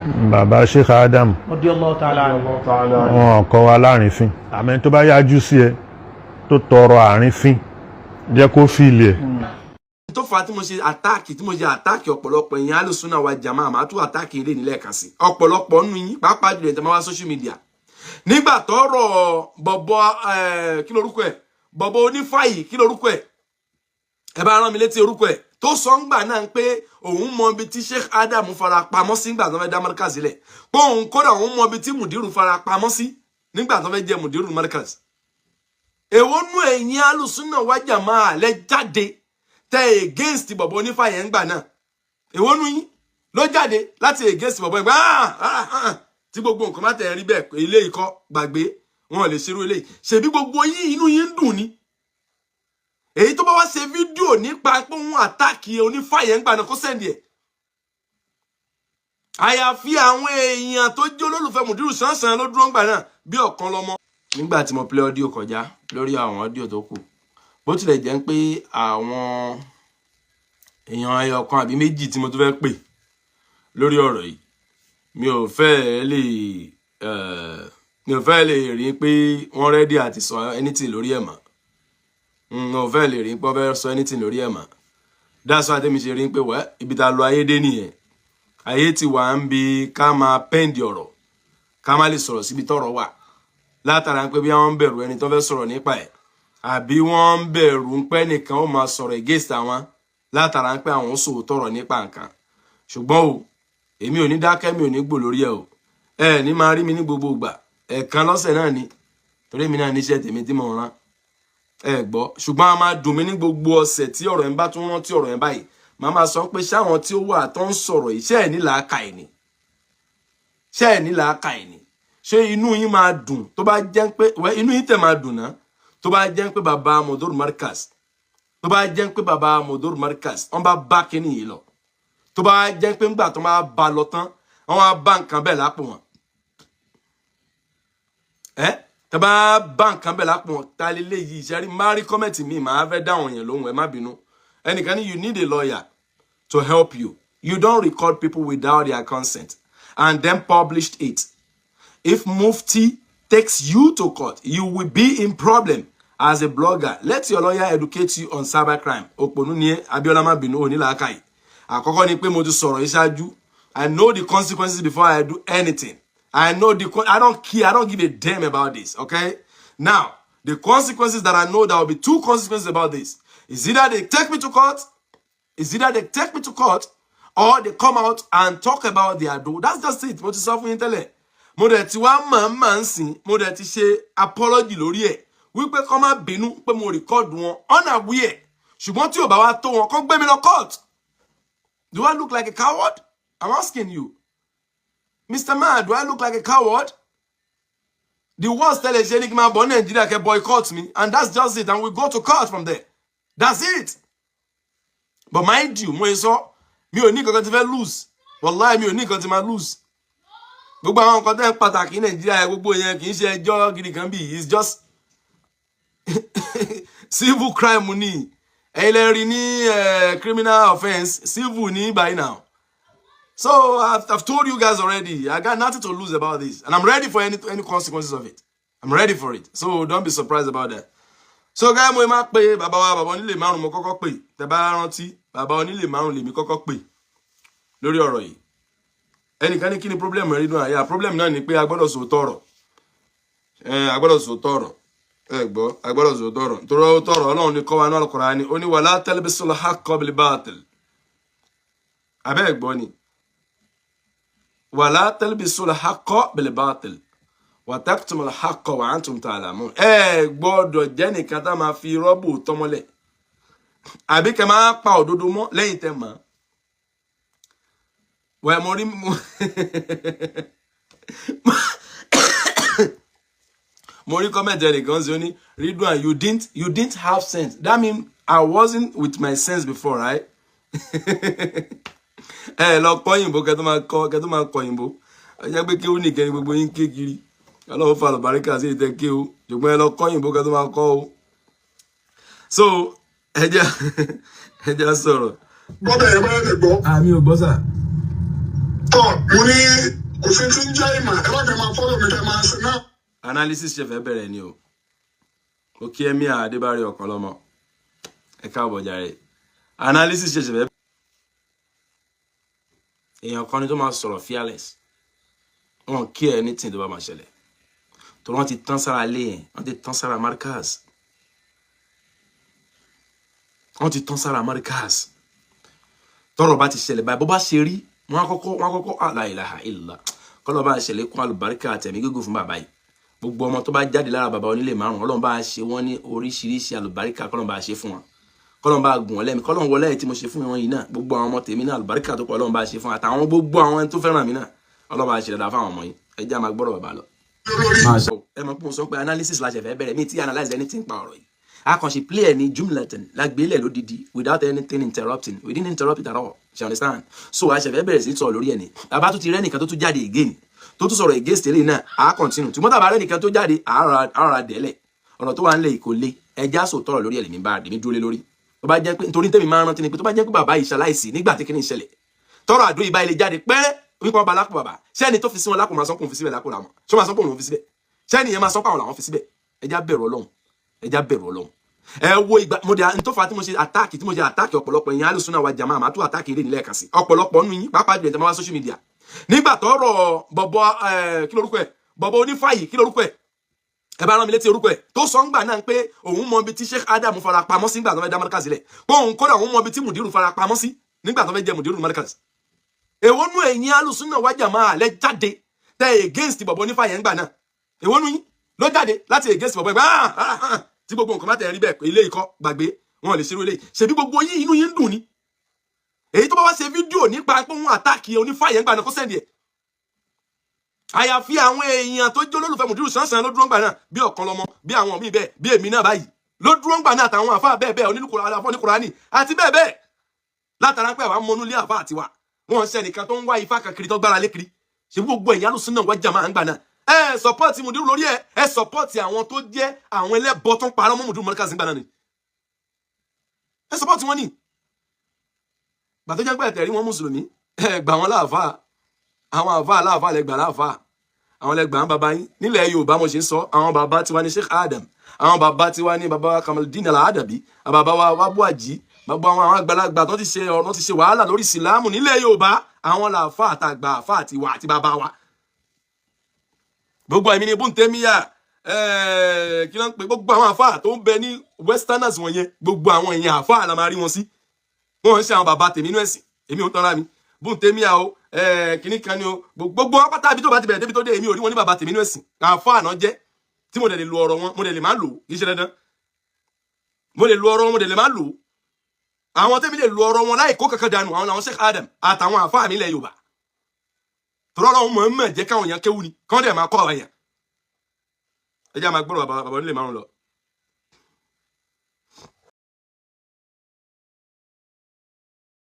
Bàbá Sheikh Adam, Radiyallahu ta'ala anhu. Wọn kọ́ wa láàrinfín. Àmọ́ tó bá yájú sí ẹ, tó tọrọ àrífín, jẹ́ kó fìlì ẹ̀. Tó fà á tí mo ṣe attack ọ̀pọ̀lọpọ̀ èèyàn alùsùnà wa jàmá, àmà tún attack ilé nílẹ̀ kan sí ọ̀pọ̀lọpọ̀ nù yín, pàápàá jùlọ ìtàn máa wá social media nígbà tọ́rọ̀ bọ̀bọ̀, kí lorúkọ ẹ̀, bọ̀bọ̀ onífàyì, kí lorúkọ ẹ̀, ẹ bá rán mi létí orúkọ ẹ̀, tó sọ ń gbà náà pé òun mọ ibi tí Sheikh Adam fara pamọ́ sí nígbà tó fẹ́ dá Markaz sílẹ̀, pé òun kódà òun mọ ibi tí Mudiru fara pamọ́ sí nígbà tó fẹ́ jẹ Mudiru Markaz. Èwo nú ẹ̀yin alùsùnà wa jàmá lẹ jáde tẹ against bọ̀bọ̀ onífàyẹ̀ ńgbà náà? Èwo nú yín ló jáde láti against bọ̀bọ̀ yẹn gbà tí gbogbo nǹkan má tẹ̀ rí bẹ́ẹ̀ pé ilé ikọ́ gbàgbé wọn ò lè ṣerú eléyìí? Ṣèbí gbogbo yín, inú yín ń dùn ni. Èyí tó bá wá ṣe fídíò nípa pé òun attack onífàyẹ̀ ńgbà náà, kó send ẹ̀. Àyàfi àwọn èèyàn tó jẹ́ olólùfẹ́ Mùdírù sánsan ló dúró ńgbà náà bí ọ̀kan lọ́mọ. Nígbà tí mo play audio kọjá lórí àwọn audio tó kù, bó tilẹ̀ jẹ́ pé àwọn èèyàn ẹyọ kan àbí méjì tí mo tún fẹ́ pè lórí ọ̀rọ̀ yìí, mi ò fẹ́ lè rí pé wọ́n ready àti sọ anything lórí ẹ̀ mọ́. Mi ò fẹ́ lè rí pé wọ́n fẹ́ sọ anything lórí ẹ̀ mọ́. That's why tẹ́mi ṣe rí pé wẹ́ ibi tá a lọ ayé dé nìyẹn. Ayé ti wà ń bi ká máa pẹ́ǹdì ọ̀rọ̀, ká má lè sọ̀rọ̀ síbi tọ́rọ̀ wà, látara pé bí wọ́n ń bẹ̀rù ẹni tó fẹ́ sọ̀rọ̀ nípa ẹ̀, àbí wọ́n ń bẹ̀rù pé nìkan ó máa sọ̀rọ̀ against àwọn, látara pé àwọn sòótọ́ ọ̀rọ̀ nípa nǹkan. Ṣùgbọ́n o, èmi ò ní dákẹ́, mi ò ní gbò lórí ẹ̀ o. Ẹ ní máa rí mi ní gbogbo ìgbà, ẹ̀ẹ̀kan lọ́sẹ̀ náà ni, torí èmi náà níṣẹ́ tèmi tí mo rán ẹ gbọ́. Ṣùgbọ́n a máa dùn mí ní gbogbo ọ̀sẹ̀ tí ọ̀rọ̀ yẹn bá tún rántí ọ̀rọ̀ yẹn báyìí, màá máa sọ pé ṣáwọn tí ó wà tó ń sọ̀rọ̀ yìí, ṣé ẹ̀ ní làákàyè ni? Ṣé ẹ̀ ní làákàyè ni? Ṣé inú yín máa dùn tó bá jẹ́ pé wẹ́ inú yín tẹ̀ máa dùn náà, tó bá jẹ́ pé bàbá Mudir Markaz, tó bá jẹ́ pé bàbá Mudir Markaz, wọ́n bá bá kínní yìí lọ, tó bá jẹ́ pé ńgbà tó máa bá lọ tán, wọ́n á bá nǹkan bẹ́ẹ̀ lápò wọn, ẹ tó bá bá nǹkan bẹ́ẹ̀ lápò wọn, ta lè léyìí? Ìṣẹ́rí máa rí comment mi, màá fẹ́ dáhùn yẹn lóhùn, ẹ má bínú. Ẹnìkan ní, "You need a lawyer to help you. You don't record people without their consent and then published it. If Mufti takes you to court, you will be in problem as a blogger. Let your lawyer educate you on cybercrime." Òpònú ni ẹ́, Abiola, má bínú, òní làákàyè. Àkọ́kọ́ ni pé mo ti sọ̀rọ̀ yìí ṣáájú. I know the consequences before I do anything. I don't care. I don't give a damn about this. Okay? Now, the consequences that I know, there will be two consequences about this. Is either they take me to court, is either they take me to court, or they come out and talk about their do. That's just it. Mo ti sọ fún yín tẹ́lẹ̀. Mo dẹ̀ ti wá mọ̀ ń sìn. Mo dẹ̀ ti ṣe apology lórí ẹ̀. Wípé kọ́ má bínú pé mo record wọn unaware. Ṣùgbọ́n tí ò bá wá tó wọn, kọ́ gbé mi lọ court. Do I look like a coward? I'm asking you. Mr. Man, do I look like a coward? The worst tell ṣe ni kí n máa bọ̀ Nàìjíríà, kẹ́ boycott me, and that's just it, and we go to court from there. That's it. But mind you, mo sọ, mi ò ní nǹkan tí fẹ́ lose. Wallahi, mi ò ní nǹkan tí máa lose. Gbogbo àwọn nǹkan tẹ́ ń pàtàkì ní Nàìjíríà, gbogbo yẹn kì í ṣe ẹjọ́ gidi kan bí, it's just civil crime ni. Ẹ̀yin lè rí ní criminal offence, civil ní by now. So I've told you guys already, I got nothing to lose about this. And I'm ready for any consequences of it. I'm ready for it. So don't be surprised about that. So guy, mo máa pe bàbá wa, bàbá onílé márùn, mo kọ́kọ́ pè. Tẹ́ bá rántí, bàbá onílé márùn lèmi kọ́kọ́ pè lórí ọ̀rọ̀ yìí. Ẹnìkan ní, kí ni problem rí dùn àyà? Problem náà ni pé a gbọ́dọ̀ sòótọ́ ọ̀rọ̀. Ẹ a gbọ́dọ̀ sòótọ́ ọ̀rọ̀. Ẹ gbọ́, a gbọ́dọ̀ sòótọ́ ọ̀rọ̀. Torí ó tọ̀rọ̀ Ọlọ́run ní kọ́ wa ní Al-Qur'ani. Ó ní wala talbisul haqqa bil batil. Abẹ́ ẹ̀ gbọ́ ni. Wala talbisul haqqa bil batil wa taktumul haqqa wa antum ta'lamun. Ẹ gbọ́dọ̀ jẹ́ nìkan tá máa fi rọ́bù tọ́mọ́lẹ̀, àbí kẹ́ máa pa òdodo mọ́ lẹ́yìn tẹ́ mọ́. Wẹ́ mo rí comment ẹnìkan sí, ó ní, "Ridwan, you didn't have sense." That mean I wasn't with my sense before, right? Ẹ lọ kọ́ yìnbó kẹ́ tó máa kọ́ yìnbó. Ẹ jẹ́ pé kéwú nìkan ni gbogbo yín ké kiri. Ọlọ́run fa àlùbáríkà sí ìtẹ́ kéwú, ṣùgbọ́n ẹ lọ kọ́ yìnbó kẹ́ tó máa kọ́ o. So ẹ jẹ́ sọ̀rọ̀. Gbọ́dọ̀ ẹ̀ bá lè gbọ́. Àmì ò gbọ́ sà. Tọ́ mo ní kò sí ti ń jẹ́ ìmọ̀, ẹ bá kẹ́ máa follow mi, kẹ́ máa ṣe náà. Analysis ṣe fẹ́ bẹ̀rẹ̀ ni o. Mo kí Emir Adébárí ọ̀kan lọ́mọ, ẹ káàbọ̀ jàre. Analysis ṣe fẹ́, èèyàn kan ni tó máa sọ̀rọ̀ fearless, wọn kí ẹ anything tó bá máa ṣẹlẹ̀ tó wọ́n ti tán sára lé yẹn, wọ́n ti tán sára Markaz, wọ́n ti tán sára Markaz. Tọ́rọ̀ bá ti ṣẹlẹ̀ báyìí, bó bá ṣe rí, wọ́n á kọ́kọ́ la ilaha illallah, kọ́lọ́ bá ṣẹlẹ̀ kún àlùbáríkà àtẹ̀mí gígùn fún bàbá yìí. Gbogbo ọmọ tó bá jáde lára bàbá onílé márùn, Ọlọ́run bá ṣe wọ́n ní oríṣiríṣi àlùbáríkà, kọ́lọ́n bá ṣe fún wọn, kọ́lọ́n bá gùn wọ́n lẹ́mìí, kọ́lọ́n wọlé tí mo ṣe fún wọn yìí náà. Gbogbo àwọn ọmọ tèmi náà, àlùbáríkà tó pọ̀ Ọlọ́run bá ṣe fún, àtàwọn gbogbo àwọn tó fẹ́ràn mi náà, Ọlọ́run bá ṣe dáadáa fáwọn ọmọ yìí. Ẹ jẹ́ á máa gbọ́rọ̀ bàbá lọ. Ẹ mọ̀ pé mo sọ pé analysis la ṣe fẹ́ bẹ̀rẹ̀ mi tí analyse anything pa ọ̀rọ̀ yìí. A kàn ṣe play ẹ̀ ní jumlatan lágbélẹ̀ lódìdí without anything interrupting. We didn't interrupt it at all, you understand? So a ṣe fẹ́ bẹ̀rẹ̀ sí sọ̀rọ̀ lórí ẹ̀ ní bàbá tó ti rẹ́ nìkan tó tún jáde again, tó tún sọ̀rọ̀ against eléyìí náà, a continue. Tùmọ̀ tàbá rẹ́ nìkan tó jáde, àárọ̀ dẹ́lẹ̀ ọ̀rọ̀ tó wà ńlẹ̀ kò le. Ẹja sò tọrọ lórí ẹ̀ lèmi bá lèmi dúró lé lórí. Tó bá jẹ́ pé nítorí tèmi máa ń rántí ni pé tó bá jẹ́ pé bàbá yìí ṣaláìsí nígbà tí kìíní ṣẹlẹ̀, tọrọ àdó ìbá ilé jáde pẹ́rẹ́ wípé wọn bá lápò bàbá, sẹ́ni tó fi sí wọn lápò máa sọ pé òun fi síbẹ̀ lápò làwọn, ṣé máa sọ pé òun fi síbẹ̀? Sẹ́ni yẹn máa sọ pé àwọn làwọn fi síbẹ̀? Ẹja bẹ̀rù Ọlọ́run, ẹja bẹ̀rù Ọlọ́run. Ẹ wo ìgbà mo dé n tó fa tí mo ṣe attack, tí mo ṣe attack ọ̀pọ̀lọpọ̀ ìyẹn alùsùnà wa jàmáà, àmà tó attack ilé nílẹ̀ kan sí ọ̀pọ̀lọpọ̀ nù yín, pàápàá jùlọ ìtàn wá social media nígbà tọ́rọ̀ bọ̀bọ̀, kí lorúkọ ẹ̀, bọ̀bọ̀ onífàyè, kí lorúkọ ẹ̀, ẹ bá rán mi létí orúkọ ẹ̀, tó sọ ńgbà náà pé òun mọ ibi tí Sheikh Adam fara pamọ́ sí nígbà tó fẹ́ dá Markaz sílẹ̀, pé òun kódà òun mọ ibi tí Mùdírù fara pamọ́ sí nígbà tó fẹ́ jẹ Mùdírù Markaz. Èwo nú ẹ̀yin alùsùnà wa jàmáà lẹ jáde tẹ against bọ̀bọ̀ onífàyè ńgbà náà? Èwo nú yín ló jáde láti against bọ̀bọ̀ ìgbà tí gbogbo nǹkan bá tẹ̀ rí bẹ́ẹ̀ pé ilé ikọ́ gbàgbé wọn lè ṣerú eléyìí? Ṣèbí gbogbo yín inú yín ń dùn ni. Èyí tó bá wá ṣe fídíò nípa pé òun attack onífàyè ńgbà náà, kó send ẹ̀. Àyàfi àwọn èèyàn tó jẹ́ olólùfẹ́ Mùdírù sánsan ló dúró ńgbà náà, bí ọ̀kan lọ́mọ, bí àwọn míì bẹ́ẹ̀, bí èmi náà báyìí ló dúró ńgbà náà, àtàwọn àfa bẹ́ẹ̀ bẹ́ẹ̀, oníkùránì àti bẹ́ẹ̀ bẹ́ẹ̀, látara pé àwọn mọnú ilé àfa àtiwà wọn ṣe nìkan tó ń wá ifá kan kiri tó gbára lé kiri. Ṣe gbogbo ẹ̀yìn alùsùn náà wájà máa ń gbà náà, ẹ support Mùdírù lórí ẹ, ẹ support àwọn tó jẹ́ àwọn ẹlẹ́bọ tó ń parọ́ mọ́ Mùdírù Markaz ńgbà náà ni ẹ support wọn ni. Gbà tó jẹ́ pé ẹ̀tẹ̀rí wọn mùsùlùmí, ẹ gbà wọn láàfáà, àwọn àfáà láàfáà lẹ gbà láàfáà, àwọn lẹ gbà ń bàbá yín nílẹ̀ Yorùbá. Mo ṣe ń sọ, àwọn bàbá tiwa ní Sheikh Adam, àwọn bàbá tiwa ní bàbá Kamaldeen Al-Adabi, bàbá wa Wábúàjí, gbogbo àwọn àgbàlagbà tó ti ṣe ọ̀rọ̀, ti ṣe wàhálà lórí ìsìlámù nílẹ̀ Yorùbá, àwọn làáfáà àtàgbà àfáà àti wà àti bàbá wa. Gbogbo àmì ní bùntẹ́míyà, kí ló ń pè, gbogbo àwọn àfáà tó ń bẹ ní westerners wọ̀nyẹn, gbogbo àwọn èèyàn àfáà la máa rí wọn sí. Wọn ń ṣe àwọn bàbá tèmi inú ẹ̀sìn, èmi ò ń tanra mi. Bùntẹ́míyà o, kìnnì kan ni o, gbogbo wọn pátá, ibi tó bá ti bẹ̀rẹ̀ débi tó dé, èmi ò rí wọn ní bàbá tèmi inú ẹ̀sìn. Àfáà náà jẹ́ tí mo dẹ̀ lè lo ọ̀rọ̀ wọn, mo dẹ̀ lè má lò ó, kì í ṣe dandan. Mo lè lo ọ̀rọ̀ wọn, mo dẹ̀ lè má lò ó. Àwọn tẹ́mi lè lo ọ̀rọ̀ wọn láì kó kankan dànù, àwọn làwọn Sheikh Adam àtàwọn àfáà mi ilẹ̀ Yorùbá. Tọ́lọ́ ọlọ́run mọ̀ ń mọ̀ jẹ́ káwọn èèyàn kéwú ni káwọn dẹ̀ máa kọ́ àwọn èèyàn. Ẹ jẹ́ àmà gbọ́dọ̀ bàbá bàbá onílé márùn lọ.